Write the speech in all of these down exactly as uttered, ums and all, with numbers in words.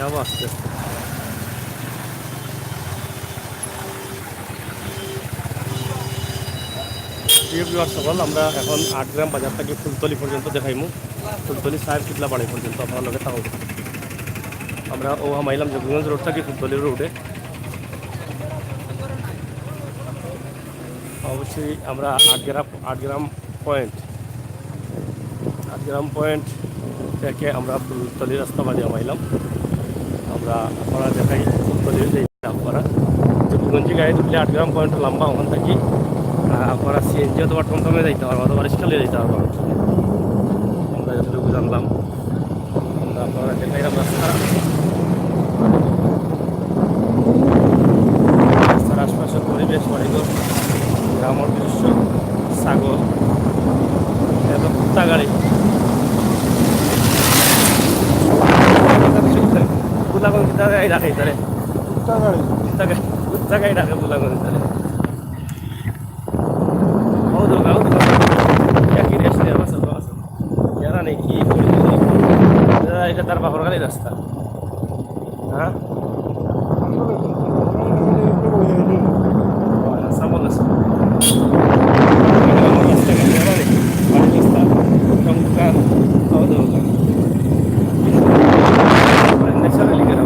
আবার আস্তে আস্তে। প্রিয় ভিউয়ার সকল, আমরা এখন আট গ্রাম বাজার থাকি ফুলতলি পর্যন্ত দেখাইমু, ফুলতলি সাহেব কিবলা বাড়ি পর্যন্ত আপনার লগে থাকবো। আমরা ও হামাইলাম জকিগঞ্জ রোড থাকি ফুলতলি রোডে। অবশ্যই আমরা আট গ্রাম, আট গ্রাম পয়েন্ট, আট গ্রাম পয়েন্ট থেকে আমরা ফুলতলি রাস্তা বাদে হামাইলাম। আমরা আপনারা দেখাই ফুলতলির যে আপনারা জকিগঞ্জি গাড়ি উঠলে আট গ্রাম পয়েন্ট লম্বা, ওখান থাকি, আহ, আপনারা সিএনজি অথবা টমটমে যাইতে পারবা অথবা রিক্সা লইয়া যাইতে পারবা। আমরা যতটুকু জানলাম, আমরা আপনারা দেখাইলাম রাস্তা, রাস্তার আশপাশের পরিবেশ, বাড়িঘর, গ্রামের দৃশ্য, ছাগল, এত কুত্তা গাড়ি। কুত্তা গাড়ি রাখে তারে। কুত্তা গাড়ি। কুত্তা গাড়ি, কুত্তা গাড়ি রাখে কুত্তা গাড়ি তারে। ও দুর্গা, ও দুর্গা। একই দেশ নিয়ে বাসা, বাসা। এরা নেই কি করি? এরা, এটা তার বাপর গাড়ি রাস্তা। হ্যাঁ? আচ্ছা, বলেছে। বাড়ির রাস্তা, চমৎকার, খাওয়া দাওয়া। ন্যাচারালি গেলাম।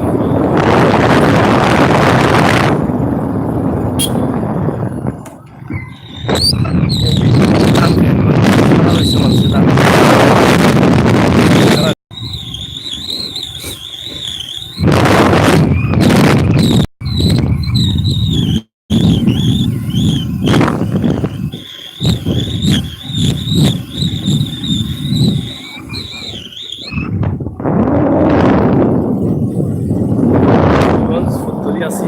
ফুলতলি আছি।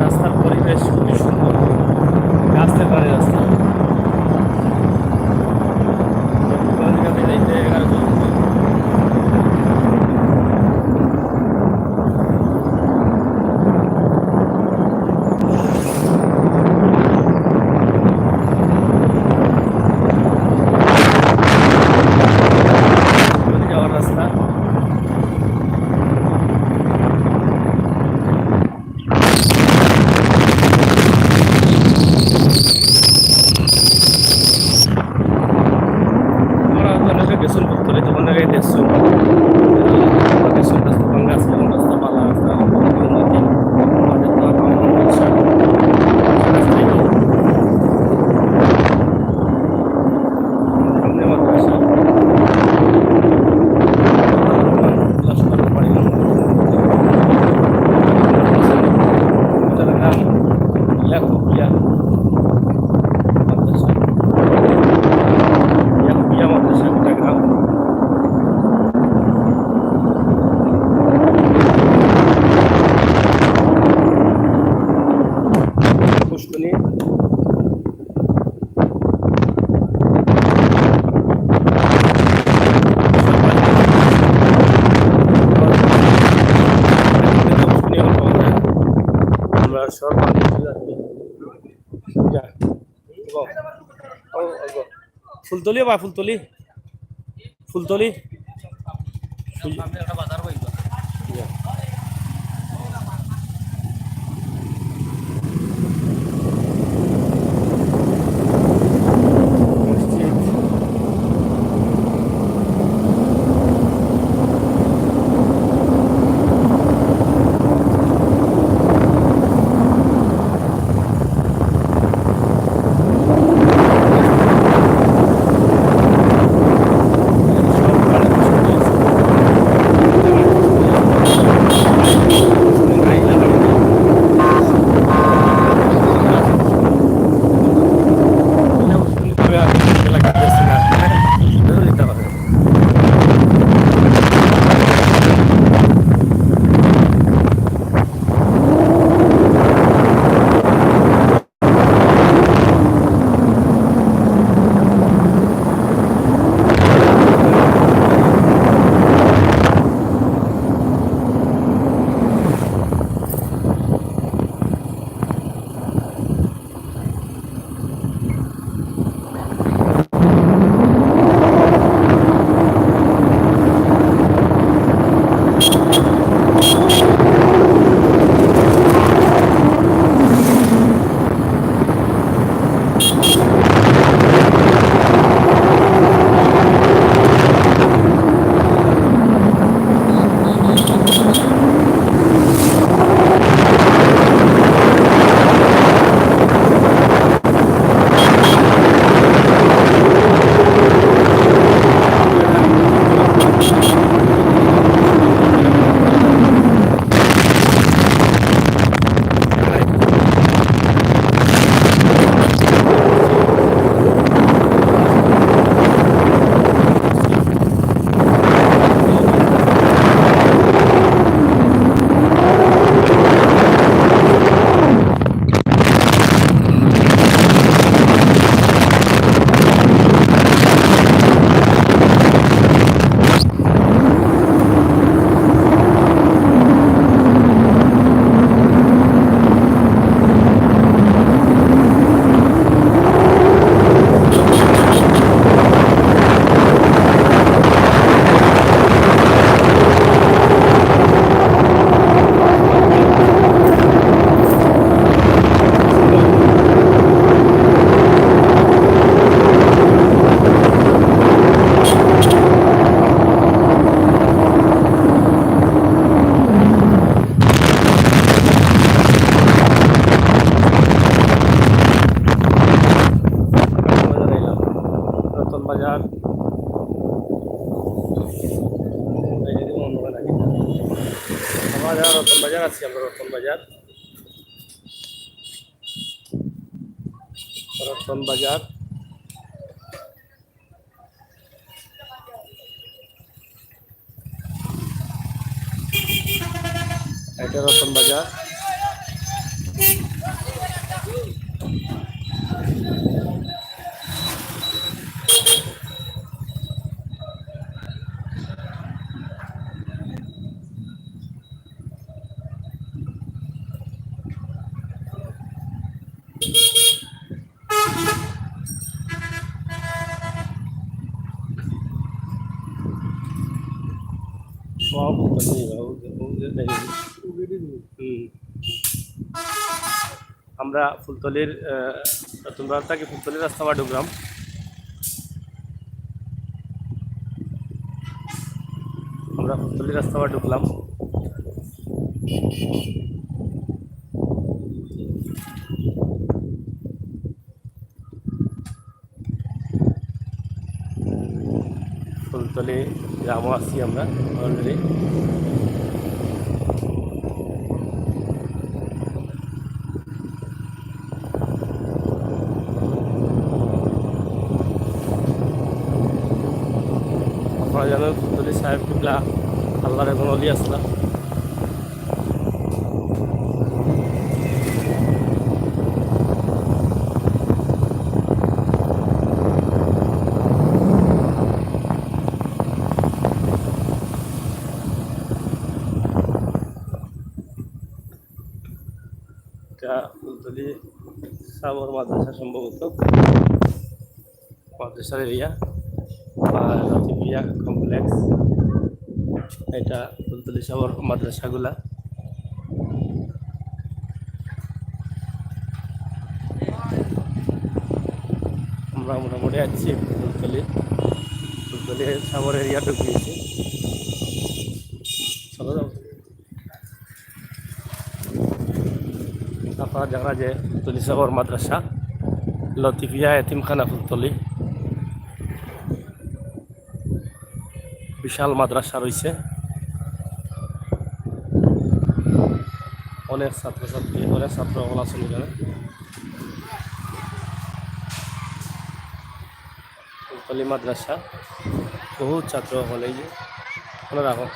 রাস্তার পরিবেশ খুবই সুন্দর, গাছ লাগানো রাস্তা। যাওয়ার রাস্তা। আমরা তো অনেকে গেছুন করতে, তখন আগে দেখছুন। দেখছুন, রাস্তা ভাঙা আছে, রাস্তা ভালা আছে, আমাদের তো আর কোনো সমস্যা নেই। সামনে মাদ্রাসা। লাশপাড়া বাড়ি। এটার নাম ইয়াকুবিয়া মাদ্রাসা। ইয়াকুবিয়া মাদ্রাসা, একটা গ্রাম। পুষ্কুনি। আমরা সব মানুষ যাচ্ছি। যা। গো। ও, ও, গো। ফুলতলি বা ফুলতলি। ফুলতলি। ফুল- বাজার, রতন বাজার আছি আমরা, রতন বাজার, রতন বাজার। এটা রতন বাজার। সব ওখানে, ও-, ও-, ও-, হুম। আমরা ফুলতলির, আহ, তোমরা থাকি ফুলতলির রাস্তা বার ঢুকলাম। আমরা ফুলতলির রাস্তা বার ঢুকলাম। ফুলতলি গ্রামও আছি আমরা already। আপনারা জানেন ফুলতলি সাহেব কিবলা আল্লাহর একজন অলি আসলা। এটা ফুলতলি সাবর মাদ্রাসা সম্ভবত, মাদ্রাসার এরিয়া বা লতিফিয়া কমপ্লেক্স। এটা ফুলতলি সাবর মাদ্রাসাগুলা। আমরা মোটামুটি আছি ফুলতলি, ফুলতলি সাবর এরিয়া ঢুকিয়েছি। চলো যাও। আপনারা দেখরা যে ফুলতলি সাবর মাদ্রাসা, লতিফিয়া এতিমখানা ফুলতলি, বিশাল মাদ্রাসা রইছে, অনেক ছাত্রছাত্রী, অনেক ছাত্র অকল আছইন এখানে। ফুলতলি মাদ্রাসা, বহুত ছাত্র অকল, এই যে, মনে রাখো।